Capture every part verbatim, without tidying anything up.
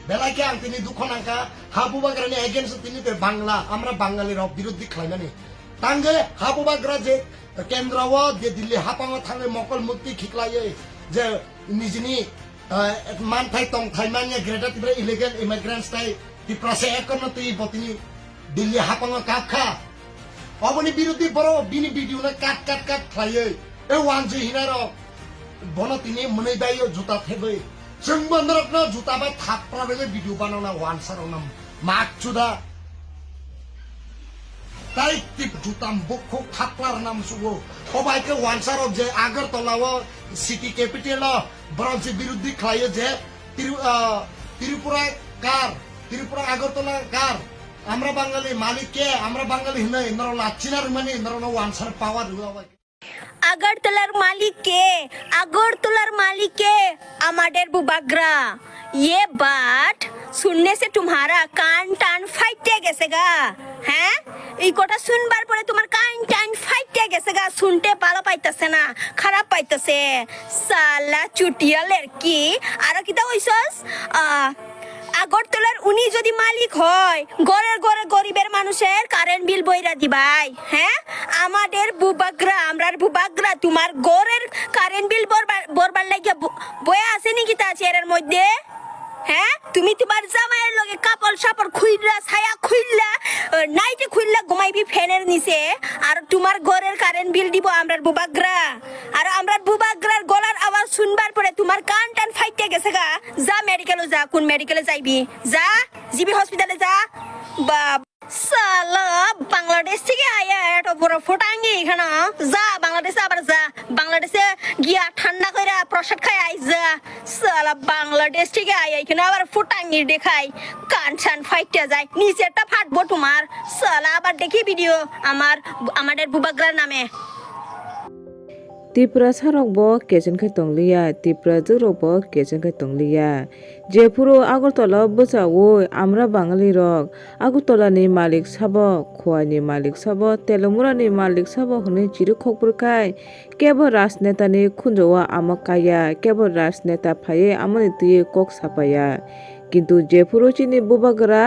Belai khe ang tini dukho nangkha, ha bubagrani against o tini tei Bangla, amra Bangali rok birodhi khlaimani. Tangwi ha bubagra je kendro o je Delhi hapango thangwi mokol mukti khiklaiwi je nijini, eh, manthai tongthai manya Greater Tripura illegal immigrants tai Tiprasa ekono twi bo tini Delhi hapango kapkha. Oboni birodhi borok bini video no cut cut cut khlaiwi, e wanjwi hinarok bono tini mwnwi bai o juta thebwi. Chwngbo norokno juta bai thapra rwgwi video banana wansarokno mak chuda. Tai tip juta bukhuk thapra rwna musugo. Obai khe wansarok je Agartala o city capital o borok je birodhi khlaio je Tri-, ah, Tripura kar, Tripura Agartala kar, amra Bangali malik ke, amra Bangali hinwi norok lachina rwmani norokno wansar power rwwi obai. আগরতলার মালিক কে? আগরতলার মালিক কে? আমাদের বুবাগ্রা। ये बात सुनने से तुम्हारा कान टान ফাইটে গেছে গা। হ্যাঁ, এই কথা শুনবার পরে তোমার কান টান ফাইটে গেছে গা, শুনতে ভালো পাইতেছে না, খারাপ পাইতেছে। সালা চুটিয়া লেরকি। আরো কিতা কইছস? আহ, আগরতলার উনি যদি মালিক হয়, ঘরে ঘরে গরিবের মানুষের কারেন্ট বিল বইরা দিবাই, হ্যাঁ? আমাদের বুবাগ্রা, আমরার বুবাগ্রা তোমার ঘরের কারেন্ট বিল ভরবার লাগিয়া বয়ে আছে নাকি তা চেয়ারের মধ্যে? হ্যাঁ, তুমি তোমার জামাইয়ের লগে কাপড় সাপড় খুইল্লা, ছায়া খুইল্লা, নাইটি খুইল্লা ঘুমাইবি ফ্যানের নিচে, আর তোমার ঘরের কারেন্ট বিল দিব আমরার বুবাগ্রা। আর আমরার বুবাগ্রার গলার আওয়াজ শুনবার পরে তোমার কান টান ফাইটে গেছে গা। যা মেডিকেলে যা, কোন মেডিকেলে যাইবি? যা, জিবি হসপিটালে যা। বাবা, সালা বাংলাদেশ থেকে আয়া এত বড় ফটাঙ্গি এখানে। যা বাংলাদেশে আবার যা, বাংলাদেশে গিয়া ঠান্ডা কইরা প্রসাদ খাই আই যা। সালা বাংলাদেশ থেকে আয়া এখানে আবার ফটাঙ্গি দেখাই, কান চান ফাইটে যায়, নিচেরটা ফাটবো তোমার। সালা আবার দেখি ভিডিও আমার, আমাদের বুবাগ্রার নামে। Tiprasa rok bo kechen khe tongliya, Tiprajwk rok bo kechen khe tongliya. Jephuru Agartala bwchaui amra Bangali rok, Agartala ni malik sabo, Khowai ni malik sabo, Telomura ni malik sabo hwnwi chirwk khok bwrwkhai, kebo rajneta ni khunju o amo kaiya, kebo rajneta phaiwi amoni twiwi kok sapaiya. Kintu jephuru chini bubagra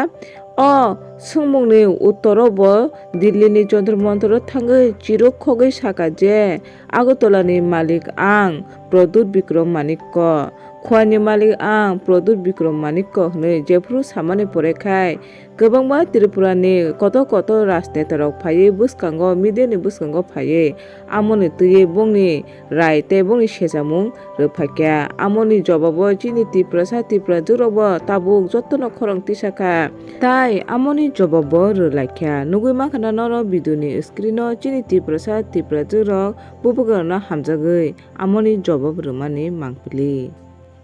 o swngmungni uttoro bo Dillini Jantar Mantaro thangwi chirwk khogwi sakha je, Agartala ni malik ang Pradyut Bikram Manikya, Khowai ni malik ang Pradyut Bikram Manikya hwnwi jephuru samani pore khai, kwbangma Tripura ni kotor kotor rajneta rok phaiwi bwskango, media ni bwskango phaiwi amoni twiwi bongni rai tei bongni sejamung rwphaikha. Amoni jobabo chini Tiprasa Tiprajwk rokbo tabuk jotono khorang tisakha, tai amoni jobabo rwlaikha. Nugwi mankha na norok video ni screen o chini Tiprasa Tiprajwk rok bubagrano hamjagwi amoni jobab rwmani mangpili.